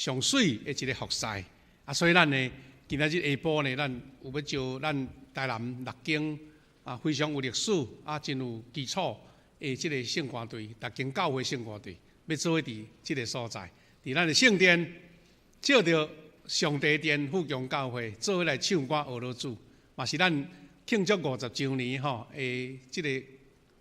上媠的一个服侍。啊，所以咱呢，今仔日下晡呢，咱有欲招咱台南六間啊，非常有歷史啊，真有基礎的這个聖歌隊，六間教會聖歌隊，欲做伙佇這个所在，佇咱的聖殿，借著上帝殿富強教會，做伙來唱歌呵咾主，嘛是咱慶祝50週年吼的這个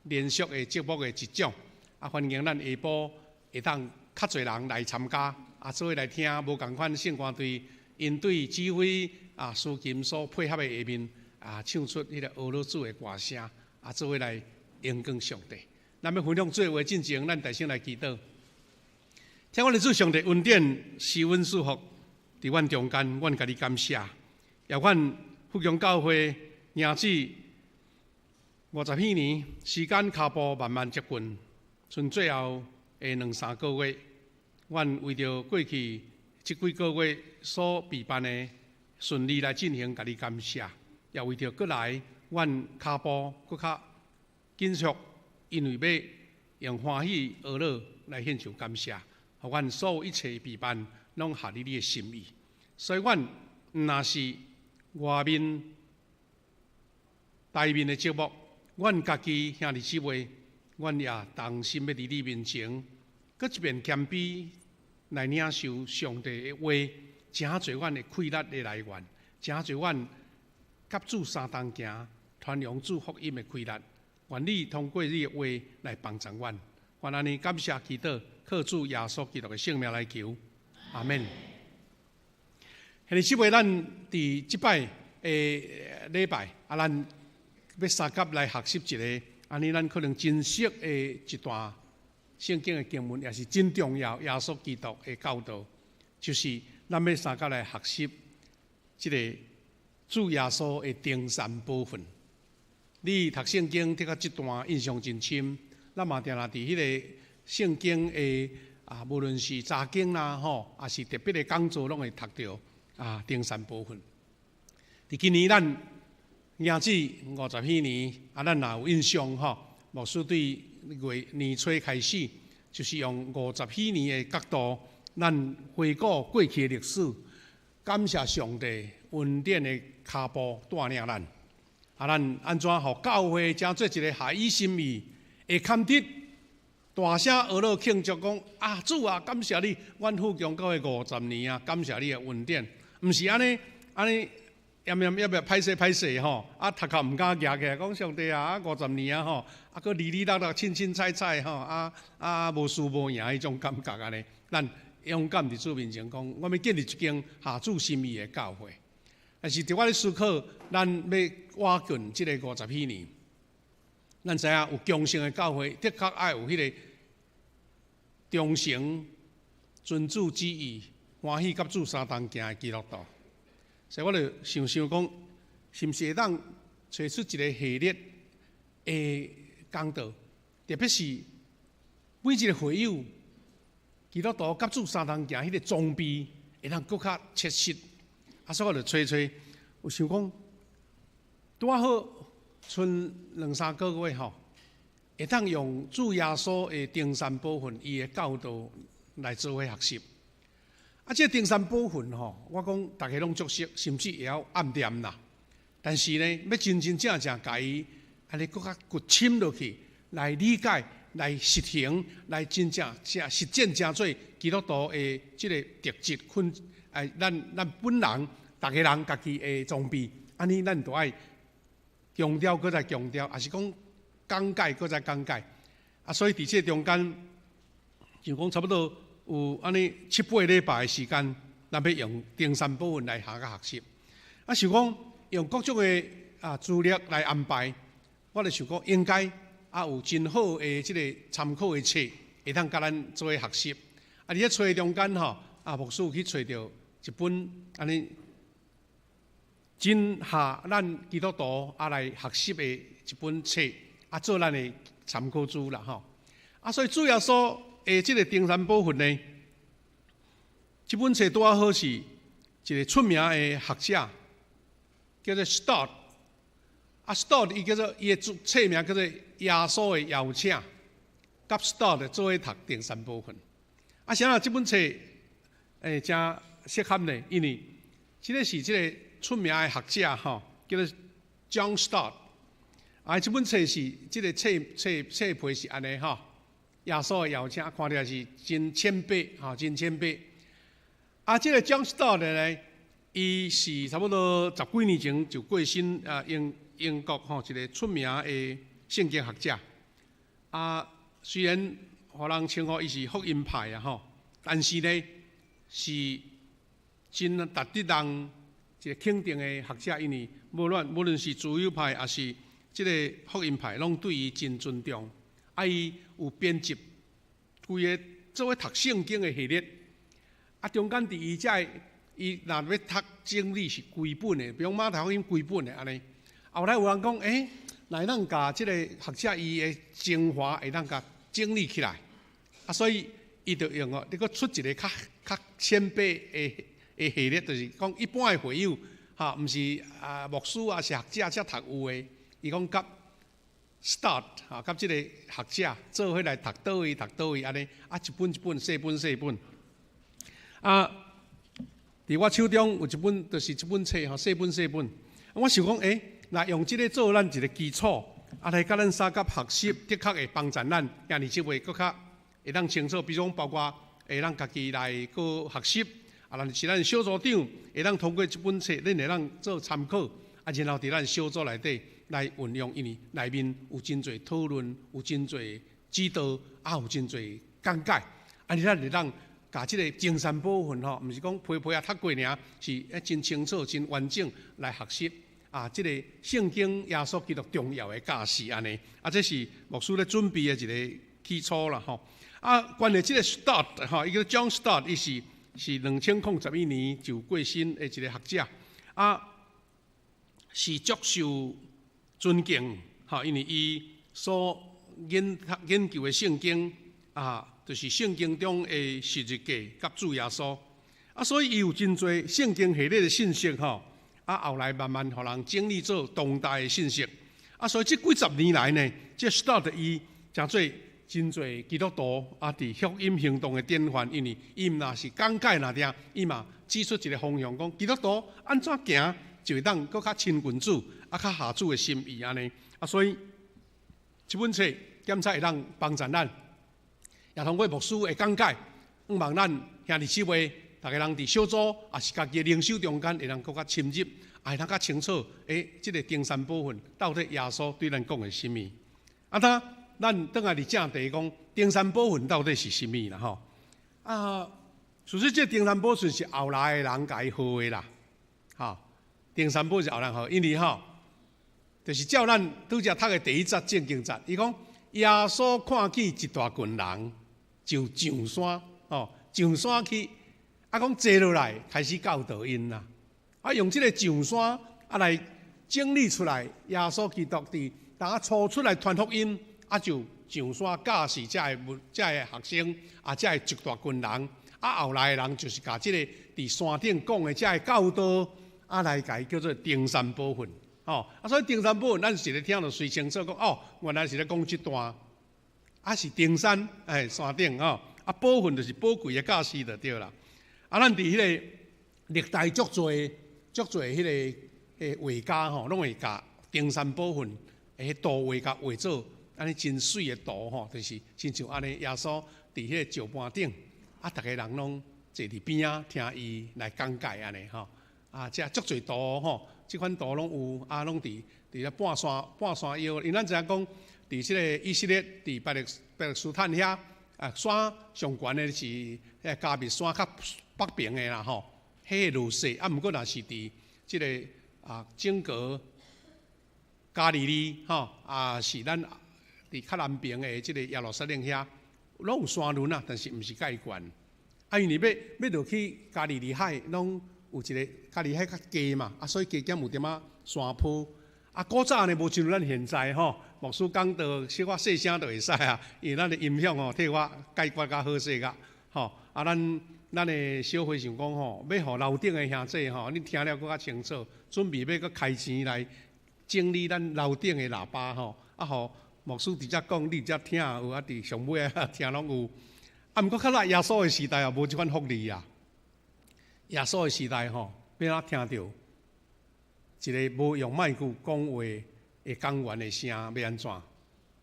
連續的節目的一種。啊，歡迎咱下晡會當較濟人來參加，啊，做伙來聽無仝款聖歌隊，𪜶對指揮啊，司琴所配合的下面啊，唱出彼个呵咾主的歌聲，啊，做伙來榮光上帝。咱欲分享主話進前，咱大聲來祈禱。天阮的主上帝恩典，施恩賜福，佇阮中間，阮共你感謝。予阮富強教會行至50彼年，時間跤步慢慢接近，賰最後的兩三個月，阮為著過去這幾個月所備辦的順利來進行，共你感謝。也為著閣來，阮跤步閣較緊縮，因為欲用歡喜呵咾來獻上感謝，予阮所有一切備辦攏合你的心意。所以，阮毋若是外面台面的節目，阮家己兄弟姊妹，阮也同心欲佇你面前，閣一遍謙卑來領受上帝的話，成做阮的氣力的來源，成做阮佮主相同行、傳揚主福音的氣力。願你通過你的話來幫助阮。阮按呢感謝祈禱，靠主耶穌基督的聖名來求，阿門。兄弟姊妹，咱佇這擺的禮拜，啊，咱欲相佮來學習一个，按呢咱可能真熟的一段聖經的經文，也是真重要。耶穌基督的教導，就是咱欲相佮來學習這个主耶穌的登山寶訓。你讀聖經讀到這段印象真深，咱嘛定定佇彼个聖經的啊，無論是查經啦吼，抑是特別的講座，攏會讀著啊登山寶訓。佇今年咱行至50彼年，啊，咱若有印象吼，牧師對月年初開始，就是用五十彼年的角度，咱回顧過去的歷史，感謝上帝恩典的跤步帶領咱。啊，咱按怎予教會成做一个合伊心意，會堪得大聲呵咾慶祝講啊，主啊，感謝你，阮富強教會五十年啊，感謝你的恩典，毋是按呢按呢，揜揜猶猶歹勢歹勢吼，啊，頭殼毋敢舉起來，講上帝啊，啊五十年啊吼，啊閣離離落落、凊凊彩彩吼，啊啊無輸無贏彼種感覺按呢，咱勇敢佇主面前講，我欲建立一間合主心意的教會。但是佇我咧思考，咱欲倚近這个五十彼年，咱知影有強盛的教會，的確愛有彼个忠誠、遵主旨意、歡喜佮主相同行的基督徒。所以我就想想講，是毋是會當揣出一个系列的講道，特別是每一个會友基督徒佮主相同行彼个裝備，會當閣較切實。啊，所以我就揣揣，有想講，拄仔好賰兩三個月吼，會當用主耶穌的登山寶訓伊的教導來做伙學習。啊，這个登山寶訓吼，我講逐家攏足熟，甚至會曉暗念啦。但是呢，欲真真正正共伊按呢閣較掘深落去，來理解、來實行、來真正正實踐，成做基督徒的這个特質，困哎，咱咱本人、逐家人家己的裝備，按呢咱就愛強調，閣再強調，抑是講講解，閣再講解。啊，所以佇這中間，就講差不多有按呢七八禮拜的時間，咱欲用登山寶訓來下個學習。啊，想講用各種的啊資料來安排，我就想講應該啊有真好的這个參考的冊，會當共咱做伙學習。啊，佇咧揣中間吼，啊牧師去揣著一本按呢真合咱基督徒啊來學習的一本冊，啊做咱的參考書啦吼。啊，所以主耶穌的這个登山寶訓呢，這本冊拄仔好是一个出名的學者，叫做 Stott。啊，Stott 伊叫做伊的冊名叫做《耶穌的邀請》，佮 Stott 做伙讀登山寶訓。啊，啥啊？這本冊誠適合呢，因為這个是這个出名的學者吼，叫做 John Stott。啊，這本冊是這个冊皮是按呢吼，耶穌的邀請看起來是真淺白吼，真淺白。啊，這个 John Stott 呢，伊是差不多十幾年前就過身啊，英國吼一个出名的聖經學者。啊，雖然予人稱呼伊是福音派啊吼，但是呢是真值得人一個肯定的學者，因為無論是自由派抑是這个福音派，攏對伊真尊重。啊，伊有編輯規个做伙讀聖經的系列。啊，中間佇伊遮个，伊若欲讀整理是規本的，比如馬太福音規本的按呢。後來有人講，欸，若會當共這个學者伊的精華會當共整理起來，啊，所以伊就用哦，你閣出一个較淺白的系列，就是講一般的會友，哈，毋是啊牧師啊是學者才讀有的。伊講佮 Stott 哈，佮這个學者做伙來讀佗位讀佗位按呢，啊一本一本細本細本。啊，佇我手中有一本，就是這本冊吼，細本細本。我想講，欸，若用這个做咱一个基礎，啊來佮咱相佮學習，的確會幫助咱兄弟姊妹閣較會當清楚。比如講，包括會當家己來閣學習，啊，若是咱小組長會當通過這本冊，恁會當做參考，啊，然後佇咱小組內底來運用，因為內面有真濟討論，有真濟指導，啊，有真濟講解，啊，咱會當共這个登山寶訓吼，毋是講皮皮仔讀過爾，是真清楚、真完整來學習。啊，這个聖經耶穌基督重要的教示按呢，啊，這是牧師咧準備的一个基礎啦吼。啊，關於這个 Stott 吼，伊叫 John Stott，伊是2011年就過身的一个學者，啊，是足受尊敬吼，因為伊所研究的聖經啊，就是聖經中的十字架佮主耶穌，啊，所以伊有真濟聖經系列的信息吼。啊，後來慢慢予人整理做當代的信息。啊，所以這幾十年來呢，這 Stott 伊成做真濟基督徒啊，佇福音行動的典範，因為伊毋若是講解爾爾，伊嘛指出一个方向，講基督徒按怎行就會當閣較親近主，啊，較合主的心意按呢。啊，所以這本冊檢查會當幫助咱，也通過牧師的講解，向望咱兄弟姊妹，逐家人佇小組，抑是家己的靈修中間，會當閣較深入，會當較清楚。欸，這个登山寶訓到底耶穌對咱講的啥物？啊，他咱轉來佇正題講，登山寶訓到底是啥物啦？吼啊，事實這登山寶訓是後來的人共伊號的啦。吼，登山寶訓是後來號，因為吼，就是照咱拄才讀的第一節聖經節，伊講耶穌看見一大群人，就上山，哦，上山去。啊，講坐落來開始教導𪜶啦。啊，用這个上山啊來整理出來，耶穌基督佇當初出來傳福音，啊就上山教示遮个遮个學生，啊遮个一大群人。啊，後來的人就是共這个佇山頂講的遮个教導，啊來共伊叫做登山寶訓。吼，啊，所以登山寶訓，咱是咧聽著隨清楚講，哦，原來是咧講這段，啊是登山，欸，山頂吼，啊寶訓就是寶貴的教示就對啦。啊，咱佇彼个歷代足濟足濟彼个畫家吼，攏會共登山寶訓的圖畫共畫做按呢真媠的圖吼，就是親像按呢耶穌佇彼个石盤頂，啊，逐家人攏坐佇邊仔聽伊來講解按呢吼。啊，這足濟圖吼，這款圖攏有，啊，攏佇咧半山腰，因為咱知影講，佇這个以色列佇巴勒斯坦遐，啊，山上懸的是彼加密山較北邊的啦吼，彼个落雪，啊，毋過若是佇這个啊整個加利利吼，啊是咱佇較南邊的這个耶路撒冷遐，攏有山崙啊，但是毋是蓋懸。啊，因為欲落去加利利海，攏有一个加利利海較低嘛，啊，所以加減有點仔山坡。啊，古早呢無親像咱現在吼，牧師講道小可細聲就會使啊，因為咱的音響吼替我解決較好勢較吼。啊，咱的小會想講吼，欲予樓頂的兄弟吼，你聽了閣較清楚，準備欲閣開錢來整理咱樓頂的喇叭吼，啊，予牧師佇遮講，你佇遮聽有啊，佇上尾仔聽攏有。啊，毋過較早耶穌的時代也無這款福利啊。耶穌的時代吼，欲按怎聽著一个無用麥克講話的講員的聲，欲按怎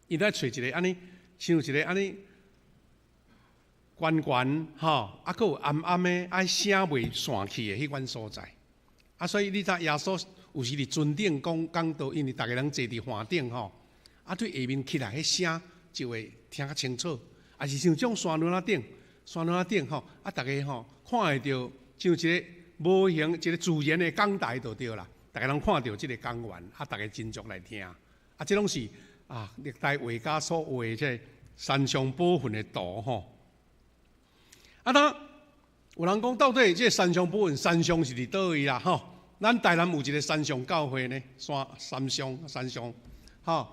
？𪜶愛揣一个按呢，像一个按呢懸懸吼，啊，閣有暗暗的，愛聲袂散去的彼款所在。啊，所以你知耶穌有時佇船頂講講道，因為逐个人坐佇帆頂吼，啊，對下面起來彼聲就會聽較清楚。啊是像這種山崙仔頂，山崙仔頂吼，啊，逐个吼看會著像一个無形一个自然的講台就對啦，逐个人看著這个講員，啊，逐个斟酌來聽。啊，這攏是啊，歷代畫家所畫的這个山上寶訓的圖吼。啊，當有人講到底這个山上寶訓，山上是佇佗位啦吼？咱台南有一个山上教會呢，山山上山上，吼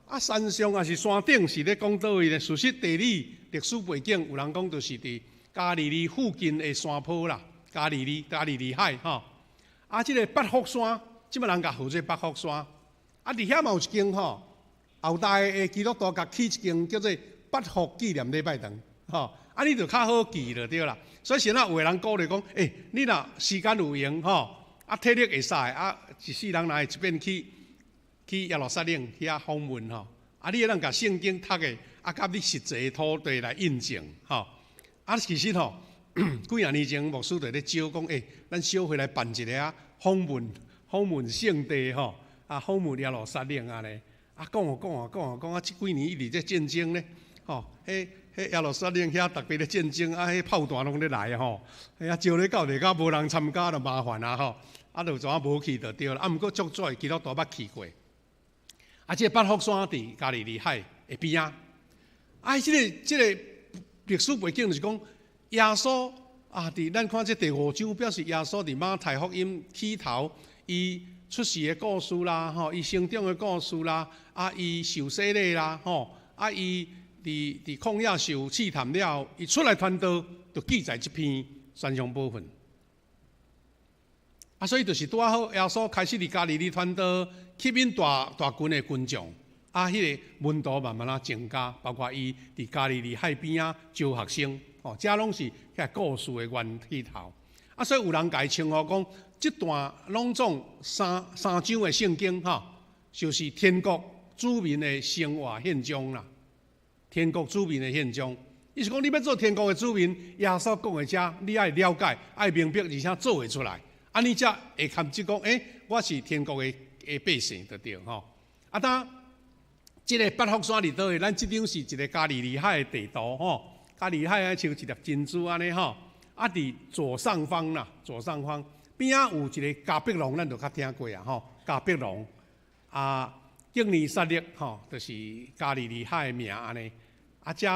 啊，山上抑是山頂是咧講佗位呢？事實地理歷史背景，有人講就是佇加利利附近的山坡啦，加利利加利利海吼。啊，這个八福山，這擺人共號做八福山。啊，佇遐嘛有一間吼，後代的基督徒共起一間叫做八福紀念禮拜堂，吼。啊，你就較好記就對啦。所以現在有的人鼓勵講，欸，你若時間有閒吼，啊，體力會使，啊，一世人來一遍去去耶路撒冷遐訪問吼，啊，你會當共聖經讀的，啊，佮你實際土地來印證吼。啊，其實吼，幾若年前牧師就咧招講，欸，咱小會來辦一个啊訪問訪問聖地吼，啊，訪問耶路撒冷按呢，啊，講啊講啊講啊講啊，這幾年一直咧戰爭咧，吼，彼彼耶路撒冷遐特別咧戰爭，啊，彼炮彈攏咧來吼，遐招咧到底甲無人參加就麻煩啊吼，啊，就怎啊無去就對啦，啊，毋過足濟基督徒捌去過。啊，這个八福山佇加利利海的邊仔，啊，這个這个歷史背景就是講，耶穌啊，佇咱看這第五章，表示耶穌佇馬太福音起頭，伊出世的故事啦，吼，伊成長的故事啦，啊，伊受洗禮啦，吼，啊，伊佇佇曠野受試探了後，伊出來傳道，就記載這篇山上寶訓。啊，所以就是拄仔好，耶穌開始佇加利利傳道，吸引大大群的群眾，啊，彼个門徒慢慢仔增加，包括伊佇加利利海邊仔招學生，吼，這攏是彼个故事的源起頭。啊，所以有人共伊稱呼講，這段攏總三三章的聖經，吼，就是天國子民的生活現象啦。天國子民的現象，伊是講你欲做天國的子民，耶穌講的這，你愛了解，愛明白，而且做會出來，按呢才會堪得講，欸，我是天國的的百姓，就對吼。啊，當這个八福山佇佗位？咱這張是一个加利利海的地圖吼，加利利海啊，像一粒珍珠按呢吼。啊，佇左上方啦，左上方邊仔有一个迦百農，咱就較聽過啊吼，迦百農啊，敬尼撒勒吼，就是加利利海的名按呢。啊，這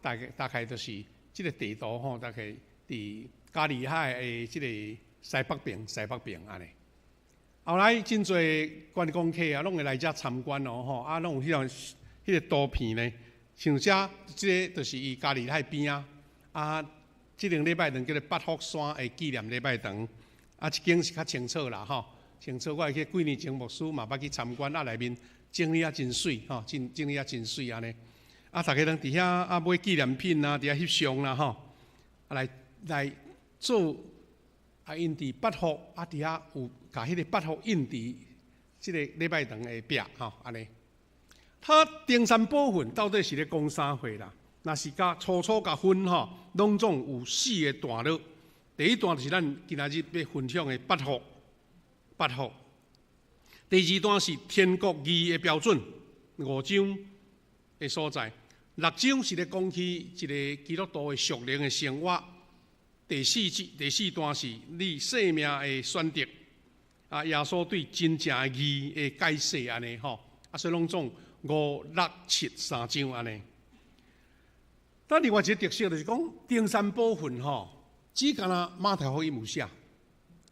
大概大概就是這个地圖吼，大概佇加利海的這个西北邊，西北邊按呢。後來真濟觀光客啊，攏會來遮參觀哦吼，啊，攏有彼種彼个圖片呢，像遮這个就是伊加利海邊仔，啊，這間禮拜堂叫做八福山的紀念禮拜堂，啊，這間是較清楚啦吼，清楚。我會記幾年前牧師嘛捌去參觀，啊，內面整理啊真媠吼，整整理啊真媠按呢。啊，逐家攏佇遐啊買紀念品啊，佇遐翕相啦吼，啊來來做啊，𪜶佇八福啊，佇遐有共彼个八福印佇這个禮拜堂的壁吼，按呢。他登山寶訓到底是咧講啥貨啦？若是共粗粗共分吼，攏總有四个段落。第一段就是咱今仔日欲分享的八福，八福。第二段是天國義的標準，五章的所在。六章是咧講起一个基督徒的屬靈的生活。第四節第四段是你生命的選擇。啊，耶穌對真正的義的解釋按呢吼。啊，所以攏總五六七三章按呢。但另外一个特色就是講，登山寶訓吼，只干焦馬太福音有寫。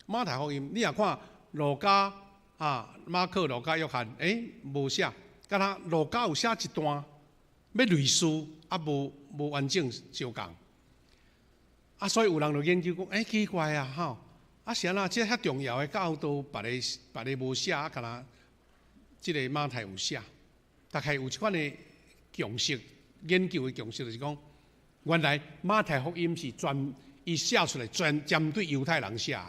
馬太福音，你若看路加啊，馬可、路加、約翰，欸，無寫，干焦路加有寫一段，欲類似，啊，無無完整相仝。啊，所以有人就研究講，欸，奇怪啊，吼，啊是按怎這遐重要的教導，別个別个無寫，啊，干焦這个馬太有寫，大概有這款的共識，研究的共識就是講，原來馬太福音是全，伊寫出來專針對猶太人寫的。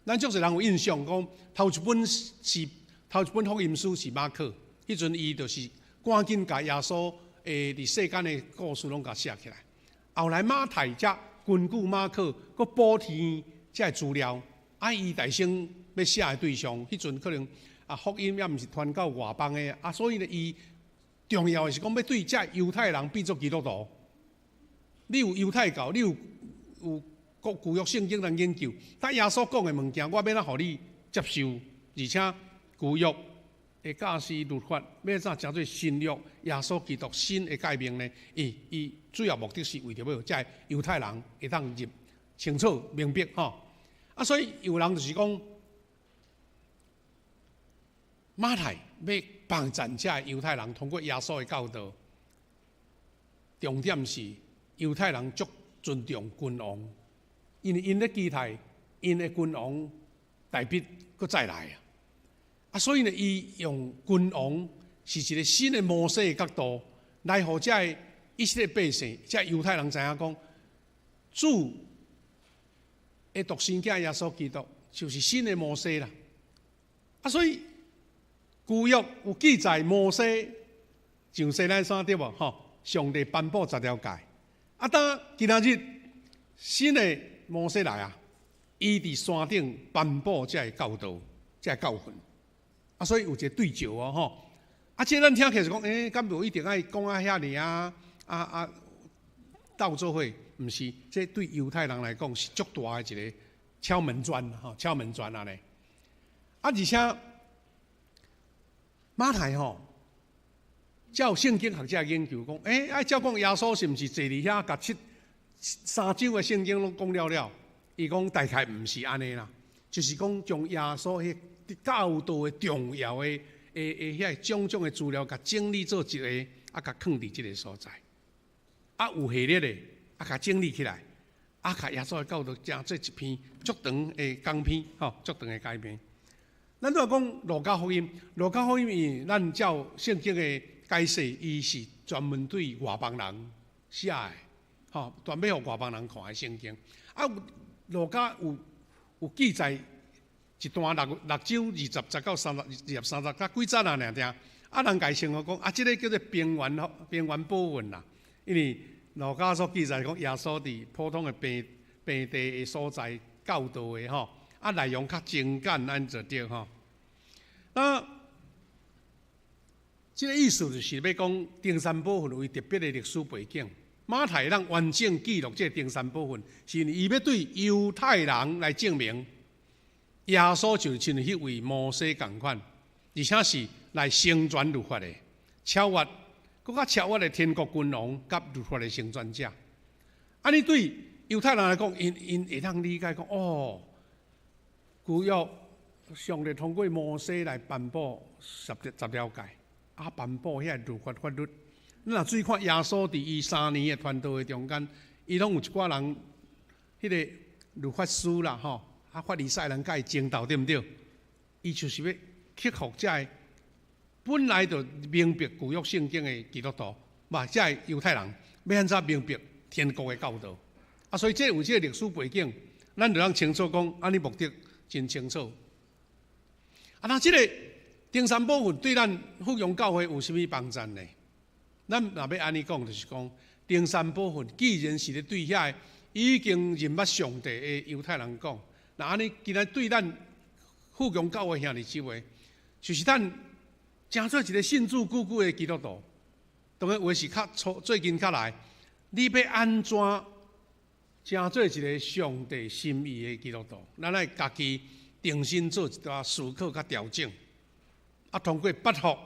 咱足濟人有印象講，頭一本是頭一本福音書是馬可，彼陣伊就是趕緊共耶穌的佇世間的故事攏共寫起來。後來馬太才根據馬可，閣補添這个資料，啊，伊代先欲寫的對象，彼陣可能啊福音猶毋是傳到外邦的，啊，所以呢，伊重要的是講欲對這猶太人變做基督徒。你有猶太教，你有國舊約聖經通研究，但耶穌講的物件，我欲按怎予你接受？而且舊約的教示律法，欲按怎成做新約耶穌基督新的誡命呢？伊主要目的是為著欲予這猶太人會當入清楚明白吼。啊，所以有人就是講，馬太欲幫贊這猶太人通過耶穌的教導，重點是猶太人足尊重君王，因為𪜶咧期待𪜶的君王大衛閣再來啊！啊，所以呢，伊用君王是一个新的摩西的角度來予這个以色列百姓、這猶太人知影講，主的獨生囝耶穌基督就是新的摩西啦。啊，所以舊約有記載摩西上西奈山對無？吼，上帝頒布十條誡。啊，當今仔日新的摩西來啊，伊佇山頂頒布這个教導、這个教訓。啊，所以有一個對照哦，吼。啊，這咱聽起來是講，欸，敢無一定愛講啊遐爾啊啊啊鬥做伙，毋是，這對猶太人來講是足大的一個敲門磚，吼，敲門磚按呢。啊，而且馬太吼，照聖經學者研究講，欸，愛照講耶穌是毋是坐佇遐，共七三章的聖經攏講了了？伊講大概毋是按呢啦，就是講將耶穌彼教導的重要的、的、的遐種種的資料，共整理做一个，啊，共囥佇這个所在，啊，有系列的，啊，共整理起來，啊，共耶穌的教導成做一篇足長的講篇，吼，足長的講篇。咱拄仔講路加福音，路加福音伊咱照聖經的解釋，伊是專門對外邦人寫的，吼，專欲予外邦人看的聖經。啊，路加有記載一段六章二十節到三十二十三節，才幾節啊，爾爾。啊，人共稱呼講啊，這个叫做平原寶訓啦，因為路加所記載講耶穌佇普通的平地的所在教導的吼，啊，內容較精簡，按就對吼。那這个意思就是欲講登山寶訓有伊特別的歷史背景。馬太通完整記錄這個登山寶訓，是因為伊欲對猶太人來證明耶穌就是親像彼位摩西仝款，而且是來成全律法的，超越，閣較超越的天國君王佮律法的成全者。按呢對猶太人來講，𪜶會當理解講哦，舊約上帝通過摩西來頒布十條誡，啊，頒布遐律法法律。你若注意看耶穌佇伊3年的傳道的中間，伊攏有一寡人，彼个律法師啦吼，啊法利賽人共伊爭鬥對毋對？伊就是欲克服這个本來就明白舊約聖經的基督徒，嘛這个猶太人，欲按怎明白天國的教導？啊，所以這有這个歷史背景，咱就通清楚講，按呢目的真清楚。啊，那這个登山寶訓對咱福陽教會有啥物幫贊呢？咱若欲按呢講，就是講登山寶訓既然是咧對遐个已經認捌上帝的猶太人講，若按呢今仔對咱福陽教會兄弟姊妹，就是咱成做一个信主久久的基督徒，當然有的是較初最近較來，你欲按怎成做一个上帝心意的基督徒？咱愛家己重新做一寡思考佮調整，啊，通過八福，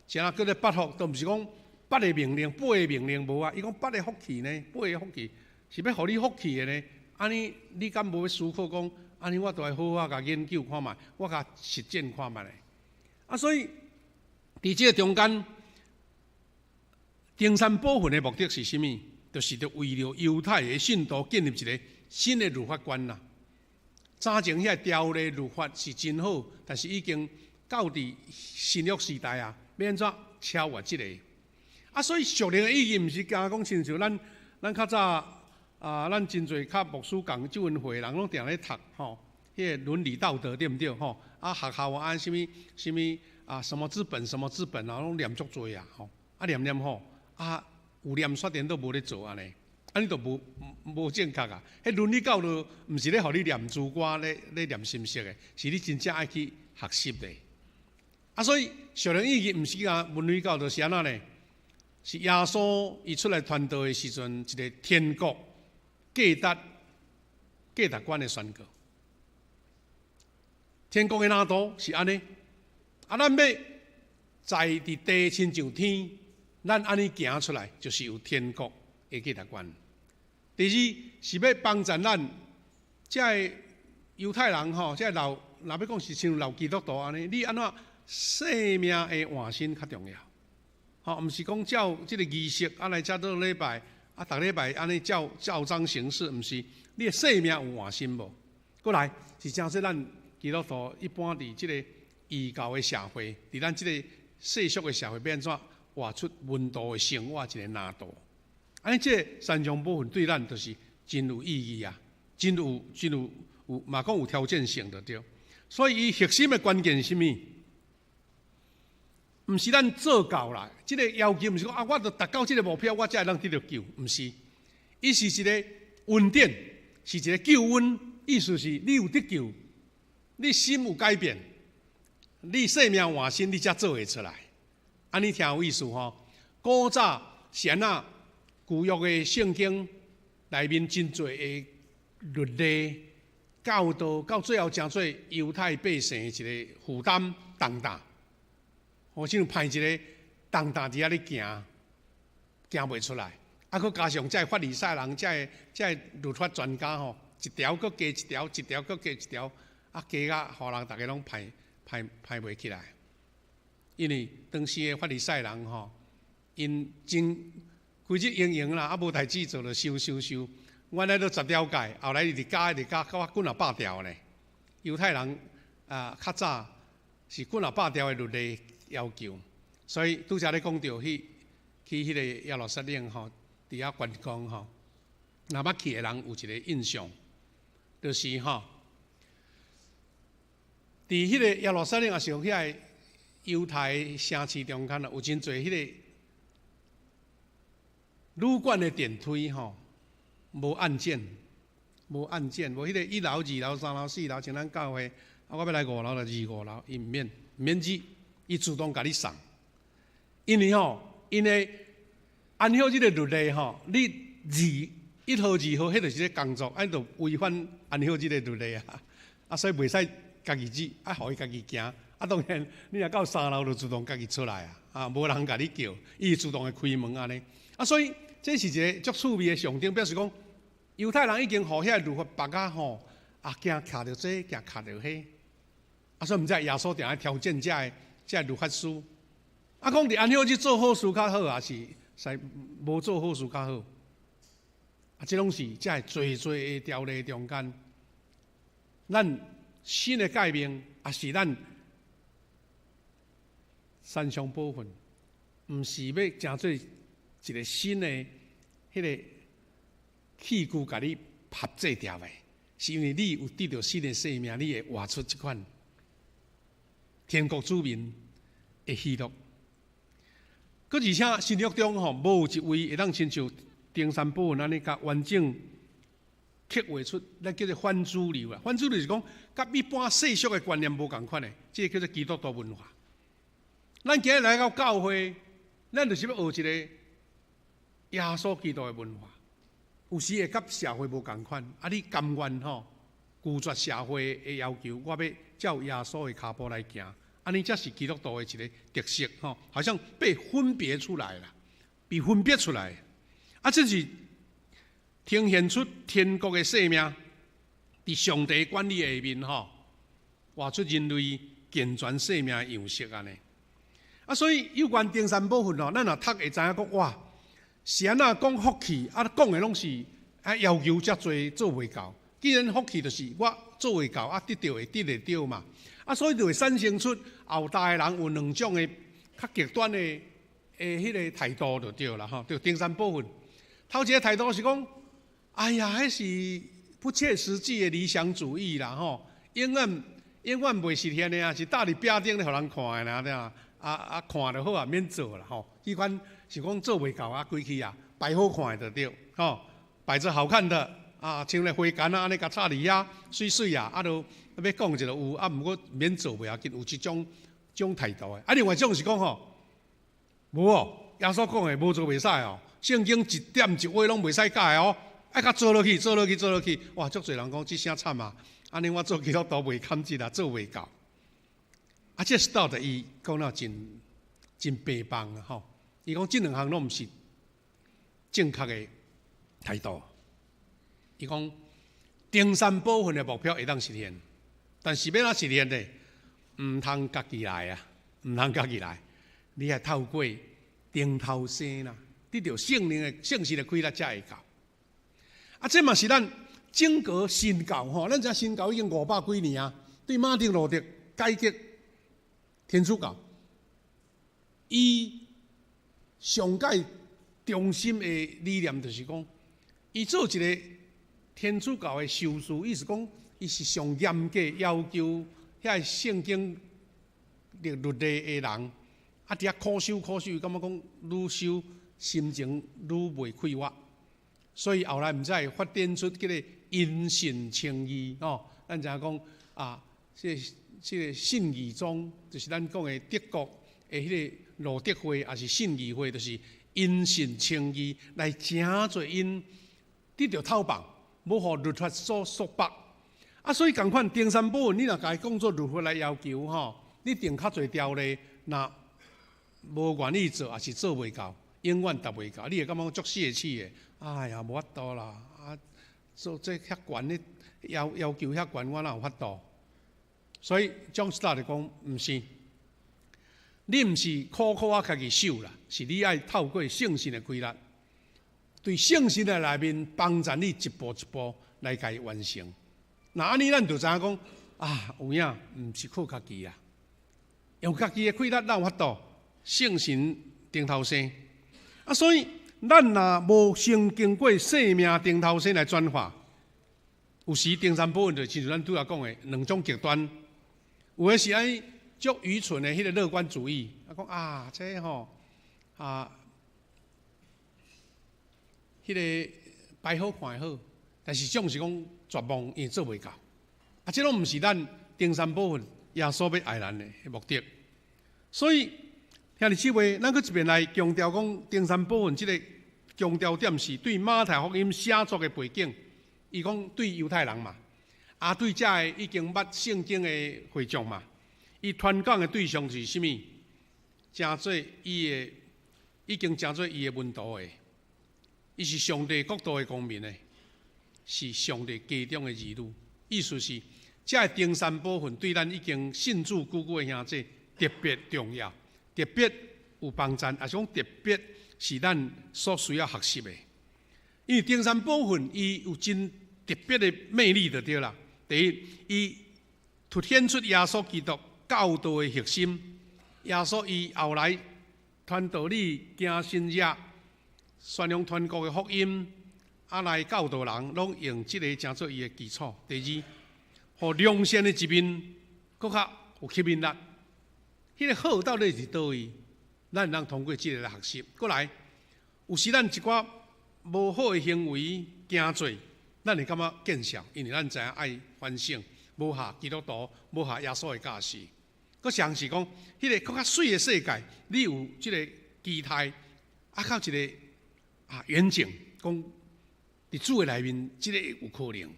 啥叫做八福？都毋是講八个命令、八个命令無啊，伊講八个福氣呢，八个福氣是欲予你福氣的呢。按呢，你敢無欲思考講？按呢，我都愛好好共研究看覓，我共實踐看覓咧。啊，所以佇這个中間，登山寶訓的目的是啥物？就是著為著猶太的信徒建立一个新的律法觀啦。早前遐條例律法是真好，但是已經到佇新約時代啊，欲按怎超越這个？啊，所以屬靈的意義毋是敢若講親像咱較早啊，咱真濟較牧師仝這份歲人攏定咧讀吼，彼個倫理道德對毋對吼？啊，學校啊，啥物啥物啊，什麼資本什麼資本啊，攏念足濟啊吼！啊念念吼，啊有念煞電都無咧做按呢，按呢就無無正確啊！彼倫理教育毋是咧予你念珠歌咧咧念心色的，是你真正愛去學習的。啊，所以屬靈意義毋是講倫理教育是按怎呢？是耶穌伊出來傳道的時陣，一個天國價值價值觀的宣告。天國的藍圖是按呢，啊，咱欲在佇地親像天，咱按呢行出來，就是有天國的價值觀。第二是欲幫助咱這个猶太人吼，這个老若欲講是像老基督徒按呢，你按怎生命的換新較重要。吼，毋是講照這个儀式啊來遮做禮拜，啊，逐禮拜按呢照照章行事，毋是，你的生命有換新無？過來是誠濟咱基督徒一般佇這個異教的社會，佇咱這個世俗的社會，欲按怎活出門徒的生活一个藍圖？按呢，這個山上寶訓對咱就是真有意義啊，真有真有有嘛講有挑戰性就對。所以伊核心的關鍵是啥物？毋是咱做到啦，這個要求毋是講啊，我著達到這個目標，我才會當得著救。毋是，伊是一個恩典，是一個救恩，意思是你有得救，你心有改變，你生命換新，你才做會出來。按呢聽有意思吼。古早是按怎舊約的聖經內面真濟的律例教導，到最後成做猶太百姓的一個負擔重擔。好像派一個重擔佇遐咧行，行袂出來。啊，閣加上這个法利賽人，這个這个律法專家吼，一條閣加一條，一條閣加一條，啊，加甲予人逐家攏排排排袂起來。因為當時的法利賽人吼，𪜶真規日閒閒啦，啊無代誌做就收收收。原來都十條誡，後來一直加一直加，到幾若百條呢。猶太人啊，較早是幾若百條的律例要求，所以拄才咧講著去去彼個耶路撒冷吼，佇遐觀光吼，若捌去的人有一個印象，就是吼，佇彼個耶路撒冷也是有遐个猶太城市中間啊，有真濟彼個旅館的電梯吼，無按鍵，無按鍵，無彼個一樓、二樓、三樓、四樓，像咱教會，啊，我欲來五樓就二五樓，伊毋免毋免按，伊自動共你送。因為吼，因為按照這個律例吼，你二一號、二號，彼就是咧工作，按就違反按照這個律例啊，啊，所以袂使家己按，啊，予伊家己行。啊，當然，你若到三樓就自動家己出來啊，啊，無人共你叫，伊自動會開門按呢。啊，所以這是一個足趣味的象徵，表示講猶太人已經予遐個律法縛甲吼，啊，驚卡著這，驚卡著彼。啊，所以毋知耶穌定愛挑戰這个這个律法師。啊，講佇按呢去做好事較好，抑是使無做好事較好？啊，這攏是這个濟濟的條例中間，咱新的誡命，抑是咱山上寶訓，毋是欲成做一個新的彼個器具，共你合制牢的，是因為你有得著新的生命，你會活出這款天國子民的喜樂。閣而且新約中吼，無一位會當親像登山寶訓按呢共完整刻畫出，咱叫做反主流啊。反主流是講，佮一般世俗的觀念無仝款的，這個叫做基督徒文化。咱今日來到教會，咱就是欲學一個耶穌基督的文化。有時會佮社會無仝款，啊，你甘願吼拒絕社會的要求，我欲照耶穌的跤步來行，按呢才是基督徒的一個特色吼，好像被分別出來啦，被分別出來，啊，這是呈現出天國的生命，佇上帝管理下面吼，活出人類健全生命的樣式按呢。啊，所以有關登山寶訓吼，咱若讀會知影講哇，是按怎講福氣？啊，講的攏是啊要求遮濟做袂到。既然福氣就是我做會到，啊得著會得會著嘛。啊，所以就會產生出後代的人有兩種的較極端的的彼個態度就對啦吼。就登山寶訓，頭一個態度是講，哎呀，彼是不切實際的理想主義啦吼，永遠永遠袂實現的啊，是搭佇壁頂咧，予人看的爾對啊，啊啊看就好啊，免做啦吼。彼款是講做袂到啊，規氣啊，擺好看的就對，吼，擺著好看的啊，像咧花矸啊，按呢共插佇遐，媠媠啊，啊著欲講一個有啊，毋過免做袂要緊，有這種種態度的。啊，另外一種是講吼，無哦，耶穌講的無做袂使哦，聖經一點一畫攏袂使改哦。愛共做落去，做落去，做落去，哇！足濟人講這聲慘啊！按呢我做基督徒袂堪得啦，做袂到。啊，這是到底伊講了真真白棒啊！吼，伊講這兩項攏毋是正確的態度。伊講登山寶訓的目標會當實現，但是欲按怎實現呢？毋通家己來啊，毋通家己來，你愛透過重頭生啦，得著聖靈的聖神的啟力才會到。啊，這嘛是咱整個新教吼，咱知新教已經五百幾年啊，對馬丁路德改革天主教，伊上蓋中心的理念就是講，伊做一個天主教的修士，意思講，伊是上嚴格要求遐聖經律例的人，啊，佇遐苦修苦修，感覺講愈修心情愈袂快活。所以後來毋知會發展出這個因信稱義吼，咱知影講啊，這個信義宗就是咱講的德國的彼個路德會，抑是信義會，就是因信稱義來成做𪜶得著透放，無予律法所束縛。啊，所以仝款登山寶訓，你若共伊講做律法來要求吼，你定較濟條例，若無願意做，抑是做袂到，永遠達袂到，你會感覺足泄氣的。哎呀，無法度啦！啊，做這遐懸的要求遐懸，我哪有法度？所以 John Stott 就講，毋是，你毋是苦苦啊家己守啦，是你愛透過聖神的啟力，對聖神的內面幫助你一步一步來共伊完成。若按呢，咱就知影講啊，有影毋是靠家己啊，用家己的氣力哪有法度？聖神重頭生啊，所以咱若無先經過生命重頭生來轉化，有時登山寶訓就親像咱拄仔講的兩種極端，有的是按足愚蠢的彼個樂觀主義，啊講啊，這吼啊，彼個擺好看會好，但是總是講絕望，因為做袂到。啊，這攏毋是咱登山寶訓耶穌欲愛咱的目的。所以兄弟姊妹，咱閣一遍來強調講，登山寶訓這個強調點是對馬太福音寫作的背景。伊講對猶太人嘛，啊對遮个已經捌聖經的會眾嘛，伊傳講的對象是啥物？成做伊的，已經成做伊的門徒的，伊是上帝國度的公民的，是上帝家中的兒女。意思是，遮个登山寶訓對咱已經信主久久的兄弟特別重要，特別有幫助，抑是講特別是咱所需要學習的。因為登山寶訓伊有真特別的魅力就對啦。第一，伊凸顯出耶穌基督教導的核心。耶穌伊後來傳道理、行神蹟、宣揚天國的福音，啊來教導人，攏用這個成做伊的基礎。第二，予良善的一面，閣較有吸引力。彼個好到底佇佗位？咱會當通過這個來學習。閣來，有時咱一寡無好的行為行做，咱會感覺見笑，因為咱知影愛反省，無合基督徒，無合耶穌的教示。閣上是講，彼個閣較媠的世界，你有這個期待，啊，較一個啊遠景，講佇主的內面，這個有可能。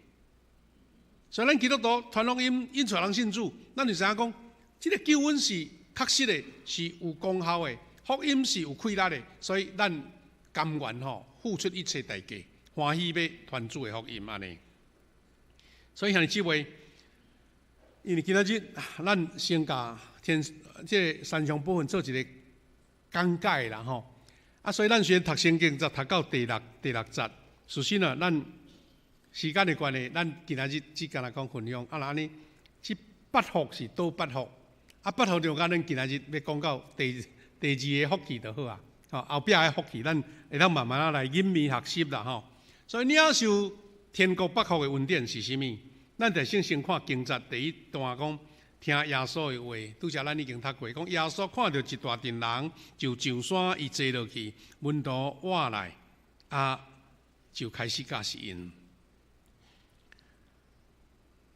所以咱基督徒傳福音，引帶人信主，咱就知影講，這個救恩是確實的，是有功效的，福音是有氣力的，所以咱甘願吼付出一切代價，歡喜欲傳主的福音按呢。所以兄弟姊妹，因為今仔日咱先共天這個山上寶訓做一個講解啦吼，啊，所以咱先讀聖經就讀到第六節。事實啊，咱時間的關係，咱今仔日只干焦講分享。啊，若按呢，這八福是佗八福？啊，八福中間咱今仔日欲講到第二個福氣就好啊。吼，後壁的福氣咱會當慢慢仔來吟味學習啦吼。所以領受天國八福的恩典是啥物？咱就先先看經節第一段講，聽耶穌的話，拄才咱已經讀過，講耶穌看著一大陣人，就上山，伊坐落去，門徒倚來，啊，就開始教示𪜶。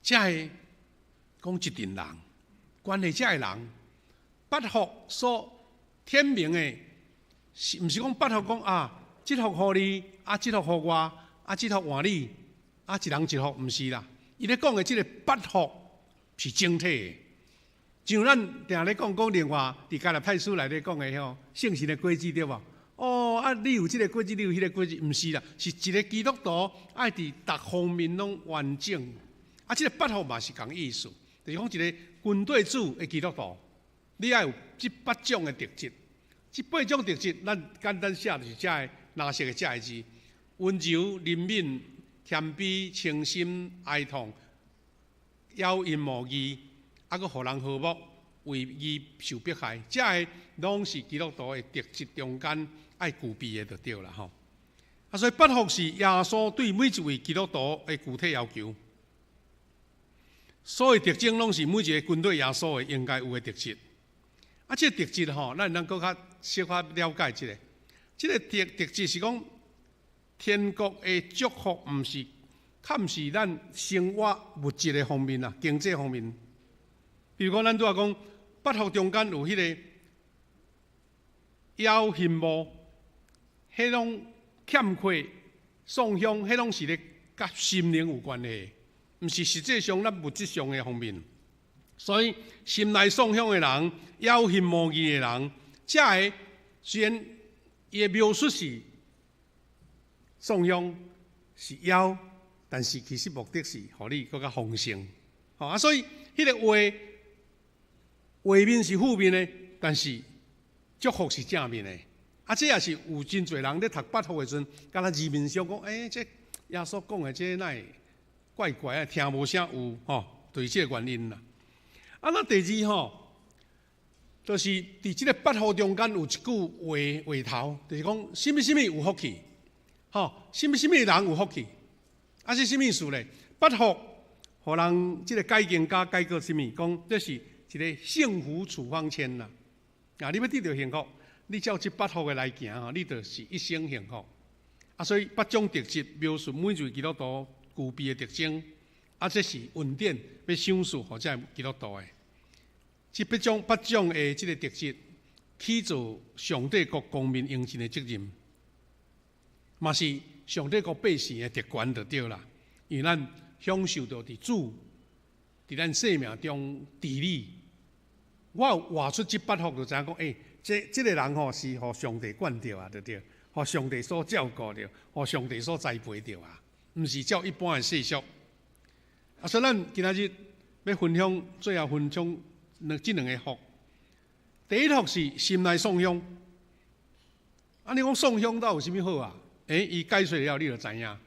遮个講一陣人，關係遮个人，八福所顯明的，是毋是講八福講啊？這福予你，啊，這福予我，啊，這福換你，啊，一人一福，毋是啦。伊咧講的這个八福是整體的，像咱定咧講講另外，佇加拉太書內底講的吼，聖神的果子對無？哦，啊，你有這个果子，你有彼个果子，毋是啦，是一个基督徒愛佇逐方面攏完整。啊，這个八福嘛是仝意思，就是講一个跟綴主的基督徒，你愛有這八種的特質。這八種特質，咱簡單寫就是遮个藍色的遮个字：溫柔、憐憫、謙卑、清心、哀痛、曉陰謀義，啊，閣予人和睦，為義受迫害，遮个攏是基督徒的特質中間愛具備的就對啦吼。啊，所以八福是耶穌對每一位基督徒的具體要求。所有特徵攏是每一個跟綴耶穌的應該有的特質。啊，這個特質吼，咱能閣較小可了解一下。這个特質是講，天國的祝福毋是，較毋是咱生活物質的方面啊，經濟方面。比如講，咱拄仔講八福中間有彼个枵恨慕，彼種欠缺、喪鄉，彼攏是咧佮心靈有關係，毋是實際上咱物質上的方面。所以心內喪鄉的人，枵恨慕義的人，遮个雖然伊的描述是喪鄉是枵，但是其實目的是予你閣較豐盛。吼啊，所以彼个話畫面是負面的，但是祝福是正面的。啊，這也是有真濟人咧讀八福的時陣，敢若字面上講，欸，這耶穌講的這哪會怪怪啊，聽無啥有吼，就是這个原因啦。啊，那第二吼，就是佇這个八福中間有一句話話頭，就是講啥物啥物有福氣，吼，啥物啥物人有福氣，啊是啥物意思咧？八福，予人這个解經家解過啥物？講這是一个幸福處方箋啦。啊，你欲得著幸福，你照這八福的來行吼，你就是一生幸福。啊，所以八種特質描述每一位基督徒具備的特徵，啊，這是恩典欲賞賜予這基督徒的。這八種八種的這个特質，起做上帝國公民應盡的責任，嘛是上帝國百姓的特權就對啦。因為咱享受著佇主佇咱生命中治理。我有活出這八福，就知影講，欸，這个人吼是予上帝管著啊，對對？予上帝所照顧著，予上帝所栽培著啊，毋是照一般的世俗。啊，所以咱今仔日欲分享，最後分享這兩个福。第一福是心內喪鄉。啊，你講喪鄉到有啥物好啊？欸，伊解說了，你就知影。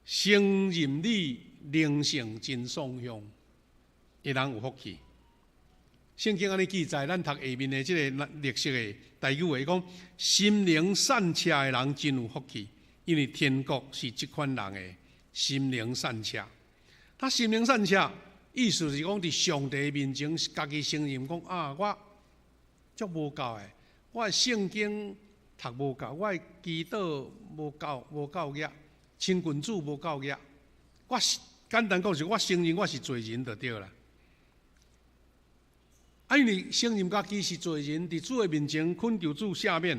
承認你靈性真喪鄉，的人有福氣。聖經按呢記載，咱讀下面的這个綠色的台語話講：心靈散赤的人真有福氣，因為天國是這款人的心靈散赤。他心靈散赤，意思是講佇上帝面前，家己承認講啊，我足無夠的，我的聖經讀無夠，我的祈禱無夠，無夠額，親近主無夠額。我是簡單講是，我承認我是罪人就對啦。啊，因為承認家己是罪人，佇主的面前懇求主赦免，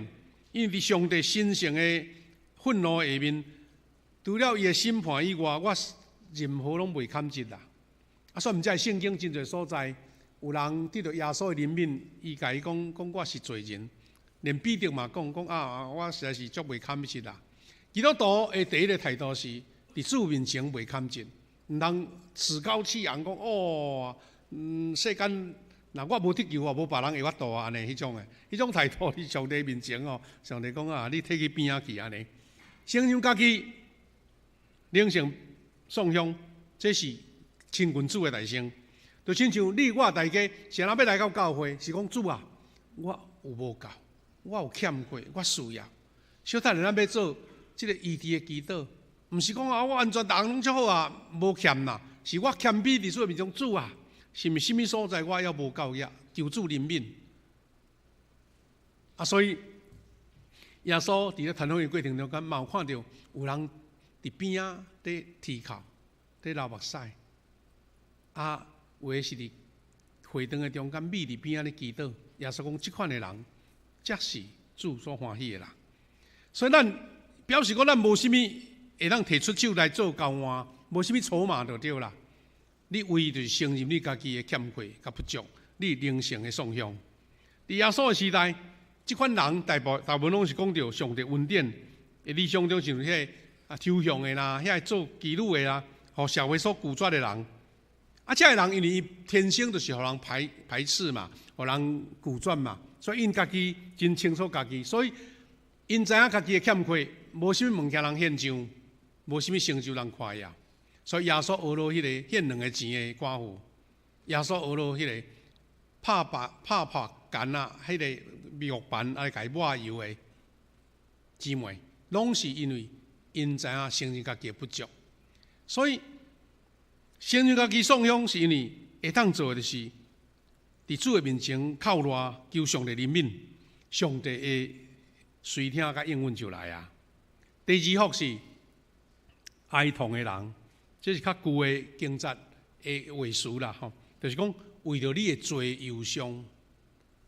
因為佇上帝神聖的憤怒下面，除了伊的審判以外，我任何攏袂堪得啦。啊，所以毋才聖經真濟所在，有人得著耶穌的憐憫，伊共伊講講我是罪人，連彼得嘛講講啊，我實在是足袂堪得啦。基督徒的第一个態度是，佇主面前袂堪得，毋通趾高氣揚講哦，世間若我無得救啊，無別人會法度啊，按呢彼種的，彼種態度佇上帝面前哦，上帝講啊，你退去邊仔去按呢，承認家己靈性喪鄉，這是親近主的代稱。就親像你我大家，啥人欲來到教會，是講主啊，我有無夠，我有欠缺，我需要。小等下咱欲做這個醫治的祈禱，毋是講啊，我完全逐項攏足好啊，無欠啦，是我謙卑佇主的面前，主啊，是毋是啥物所在我猶無夠額，求主憐憫。啊，所以耶穌佇咧傳福音過程中間，嘛有看著有人佇邊仔佇啼哭、佇流目屎，啊，有的是佇會堂的中間覕佇邊仔咧祈禱。耶穌講，這款的人，才是主所歡喜的人。所以咱表示講，咱無啥物會當提出手來做交換，無啥物籌碼就對啦。你唯一就是承認你家己的欠缺佮不足，你靈性的喪向。佇耶穌的時代，這款人大部分攏是講著上帝恩典的理想中，像彼個啊抽象的啦，遐個做妓女的啦，予社會所拒絕的人。啊，這个人因為伊天生就是予人排斥嘛，予人拒絕嘛，所以𪜶家己真清楚家己，所以𪜶知影家己的欠缺，無啥物物件通獻上，無啥物成就通誇耀。所以耶穌呵咾彼個獻兩個錢的寡婦，耶穌呵咾彼個拍破繭仔，彼個玉盤來共伊抹油的姊妹，攏是因為𪜶知影承認家己的不足，所以承認家己喪向是因為會當做的就是佇主的面前哭賴，求上帝憐憫，上帝會垂聽佮應允就來啊。第二福是哀痛的人，這是較舊的經節的話詞啦，吼，就是講為著你的罪憂傷。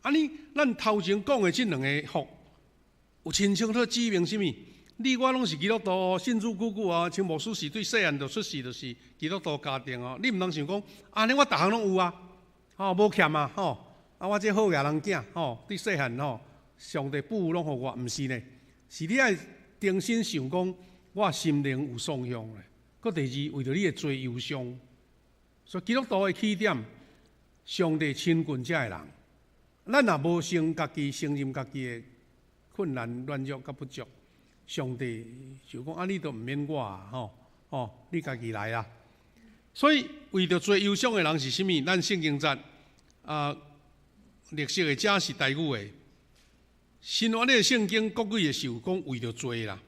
按呢，咱頭前講的這兩个福，有清清楚指明啥物？你我攏是基督徒，信主久久啊，像牧師是對細漢就出世就是基督徒家庭哦。你毋通想講，按呢我逐項攏有啊，吼，無欠啊，吼，啊我這好野人囝，吼，對細漢吼，上帝賜攏予我，毋是呢，是你愛重新想講，我心靈有喪向咧。閣第二，為著你的罪憂傷，所以基督徒的起點，上帝親近這个人。咱若無先家己承認家己的困難、軟弱佮不足，上帝就講啊，你都毋免我啊，吼哦，你家己來啊。所以為著罪憂傷的人是啥物？咱聖經節啊，綠色的這是台語的。新約的聖經國語的是有講為著罪啦，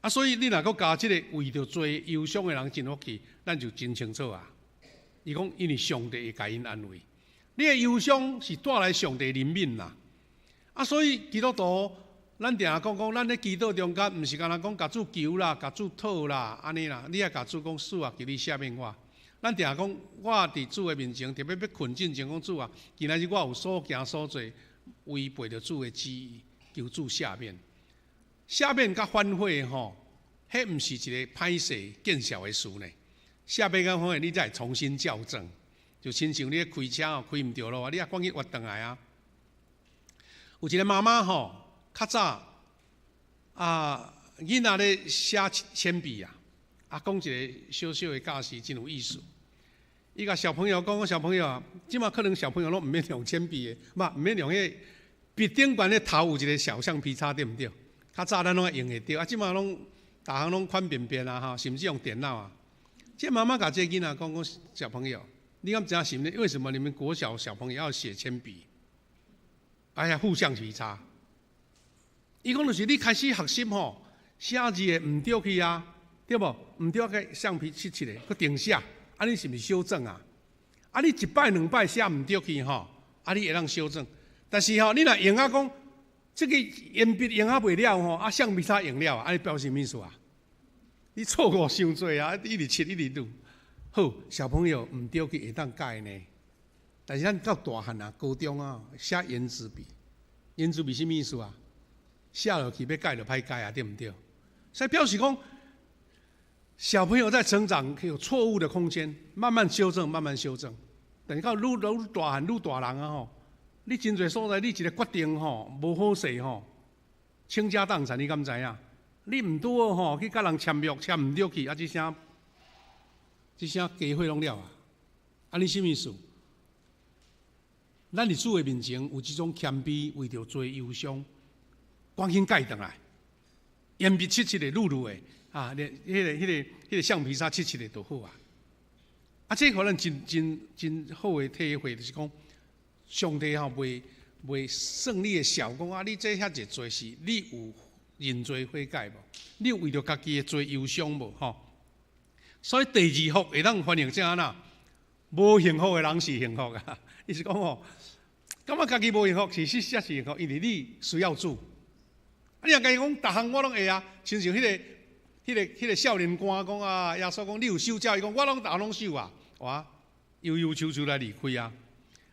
啊，所以你若閣加這个為著罪憂傷的人真福氣，咱就真清楚啊。伊講因為上帝會共𪜶安慰，你的憂傷是帶來上帝憐憫啦。啊，所以基督徒，咱定定講講，咱咧祈禱中間，毋是干焦講共主求啦、共主討啦，按呢啦，你愛共主講，主啊，求你赦免我。咱定定講，我佇主的面前，特別欲睏進前講主啊，今仔日我有所行所做，違背著主的旨意，求主赦免。赦免佮反悔吼，彼毋是一个歹勢見效的事呢。赦免佮反悔，你才會重新校正。就親像你咧開車哦，開毋著路啊，你愛趕緊彎轉來啊。有一个媽媽吼，較早啊，囡仔咧寫鉛筆啊，啊，講一个小小的故事，真有意思。伊共小朋友講，小朋友啊，這馬可能小朋友攏毋免用鉛筆的，嘛毋免用彼个筆頂懸的頭有一个小橡皮擦，對毋對？較早咱攏愛用會著，啊，這馬攏逐項攏寬便便啊，吼，甚至用電腦啊。這媽媽共這个囡仔講講，小朋友，你敢知影是毋？為什麼你們國小小朋友要寫鉛筆？哎呀，附橡皮擦。伊講就是你開始學習吼，寫字會毋對去啊，對無？毋對個橡皮擦擦的，閣重寫，按呢是毋是修正啊？啊，你一擺兩擺寫毋對去吼，啊，你會當修正。但是吼，你若用啊講，這个鉛筆用啊袂了吼，啊，橡皮擦用了，按呢表示啥物意思啊？你錯誤傷濟啊！一直擦一直擼。好，小朋友毋對去會當改呢。但是咱到大漢啊，高中啊，寫原子筆，原子筆啥物意思啊？寫落去欲改就歹改啊，對毋對？所以表示講，小朋友在成長有錯誤的空間，慢慢修正，慢慢修正。等到愈愈大漢愈大人啊吼，你真濟所在，你一个決定吼無好勢吼，傾家蕩產，你敢知影？你毋拄好吼去共人簽約簽毋著去，啊，這聲這聲家伙攏了啊！按呢啥物意思？咱佇主的面前有這種謙卑，為著罪憂傷，趕緊改轉來，鉛筆擦擦的，擼擼的，啊，彼个橡皮擦擦擦的就好啊。啊，這予咱真真真好的體會，就是講，上帝吼袂袂算你的數，講啊，你這遐濟罪是你有認罪悔改無？你有為著家己的罪憂傷無？吼！所以第二福會當翻譯成按怎？無幸福的人是幸福啊！意思講吼，感覺家己無幸福，其實才是幸福，因為你需要主。啊，你若家己講，逐項我攏會啊，親像彼個少年官講啊，耶穌講你有守這，伊講我攏逐項攏守啊，哇，憂憂愁愁來離開啊！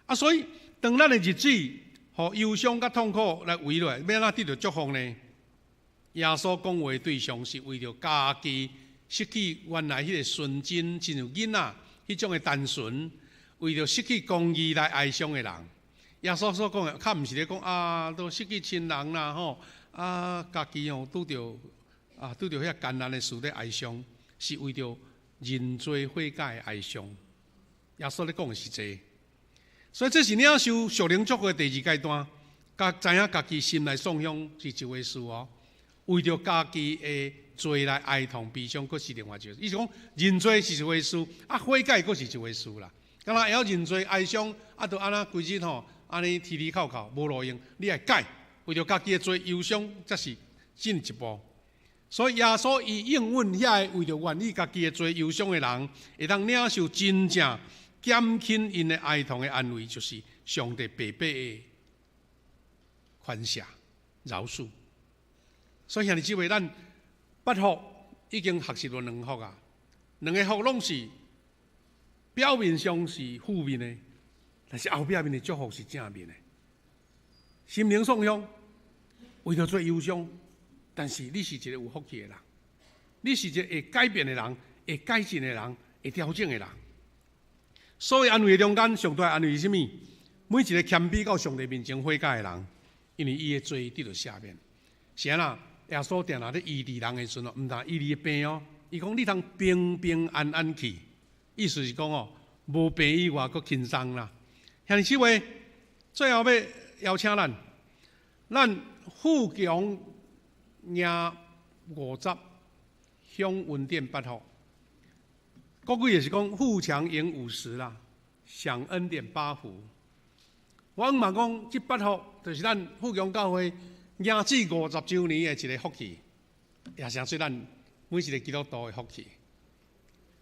啊，所以當咱的日子，予憂傷佮痛苦來圍落來，欲按怎得著祝福呢？耶穌講話對象是為著家己失去原來彼個純真，親像囡仔彼種的單純，為著失去公義來哀傷的人。耶穌所講的，較毋是咧講啊，都失去親人啦吼，啊，家己哦拄著遐艱難的事咧哀傷，是為著認罪悔改的哀傷。耶穌咧講的是這個。所以這是領受屬靈祝福的第二階段，佮知影家己心內創傷是一回事哦。為著家己的罪來哀痛悲傷，閣是另外一回事。意思講認罪是一回事，啊悔改閣是一回事啦。敢若會曉認罪哀傷，啊就按呢規日吼，按呢啼啼哭哭，無路用。你愛改，為著家己的罪憂傷，才是進一步。所以耶穌伊應允遐个為著願意家己的罪憂傷的人，會當領受真正減輕𪜶的哀痛的安慰，就是上帝白白的寬赦饒恕。所以兄弟姊妹，咱八福已經學習了兩福啊，兩个福攏是表面上是負面的，但是後壁面的祝福是正面的。心靈創傷，為著罪憂傷，但是你是一個有福氣的人，你是一個會改變的人，會改進的人，會調整的人。所以安慰的中間，上大安慰是啥物？每一個謙卑到上帝面前悔改的人，因為伊的罪得著赦免。是按怎？耶穌定定咧醫治人的時陣，毋但醫你的病哦，伊講你通平平安安去，意思是講哦，無病以外，閣輕鬆啦。兄弟姊妹，最後欲邀請咱，咱富強贏50，享恩典八福。國語也是講富強贏50啦，享恩典八福。我嘛講，這八福就是咱富強教會行至50週年的一個福氣，也成做咱每一個基督徒的福氣。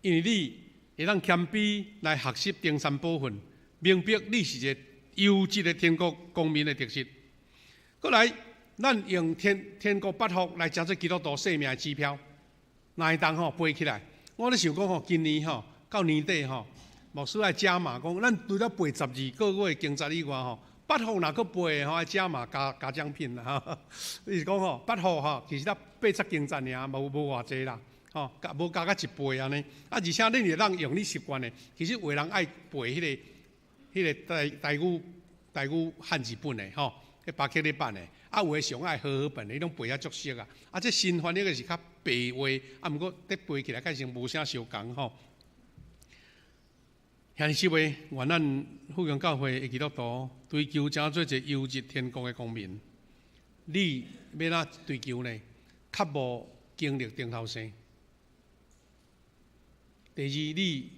因為你會當謙卑來學習登山寶訓，明白你是一個優質的天國公民的特質。閣來，咱用天國八福來成做基督徒生命的指標，若會當吼背起來。我咧想講吼，今年吼到年底吼，牧師愛加碼講，咱除了背12個月經節以外吼，八福若閣背吼，愛加碼加加獎品啦吼。伊是講吼，八福吼，其實才八節經節爾，無偌濟啦，吼，加無加甲一倍按呢。啊，而且恁會當用你習慣的，其實有的人愛背彼個台語漢字本的吼，彼巴克禮版的，啊，有的上愛和合本的，伊攏背啊足熟啊。啊，這新翻譯的是較白話，啊，毋過佇背起來較像無啥相仝吼。兄弟姊妹，願咱富強教會的基督徒追求成做一個優質天國的公民。你欲按怎追求呢？較無經歷頂頭生。第二，你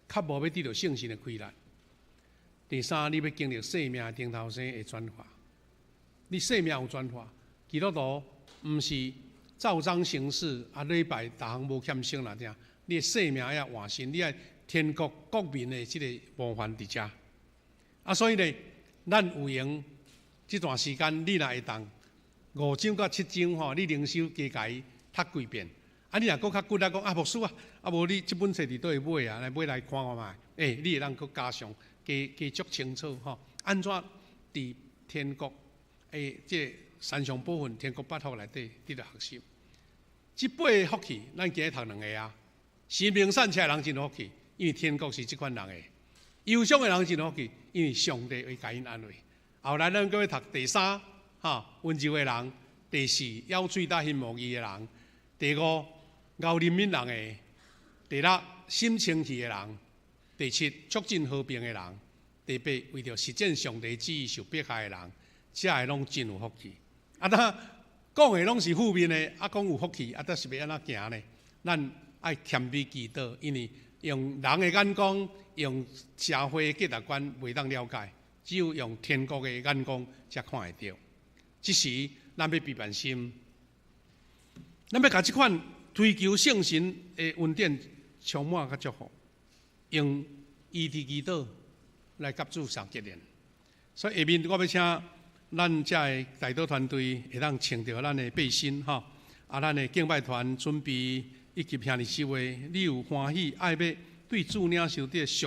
較無欲得著聖神的氣力。第三，你欲經歷生命頂頭生的轉化。你生命有轉化，基督徒毋是照章行事，啊，禮拜逐項無欠省啦，這你的生命愛換新，你愛天國國民的這個模範佇遮。啊，所以呢，咱有閒這段時間，你若會當五章到七章吼，你靈修加共伊讀幾遍。啊，你若閣較骨力講啊，牧師啊，啊無你這本冊佇佗位買啊，來買來看看覓。欸，你會當閣加上加加足清楚吼，按怎佇天國的這個山上寶訓天國八福內底得著學習。這八个福氣，咱今日讀兩个啊。心明善巧的人真有福氣，因為天國是這款人的；憂傷的人真有福氣，因為上帝會共𪜶安慰。後來咱閣欲讀第三，哈，溫柔的人；第四，枵喙焦心無義的人；第五，𠢕憐憫人的；第六，心清氣的人；第七，促進和平的人；第八，為著實踐上帝旨意受迫害的人，這个攏真有福氣。啊，那講的攏是負面的，啊，講有福氣，啊，這是欲按怎行呢？咱愛謙卑祈禱，因為用人的眼光、用社會的價值觀袂當了解，只有用天國的眼光才看會著。這時，咱欲避免心，咱欲共這款追求聖神的恩典充滿佮祝福，用伊佇祈禱來佮主相結連。所以下面我欲請咱遮的代禱團隊會當穿著咱的背心吼，啊，咱的敬拜團準備以及兄弟姊妹，你有歡喜愛欲對主領受這個屬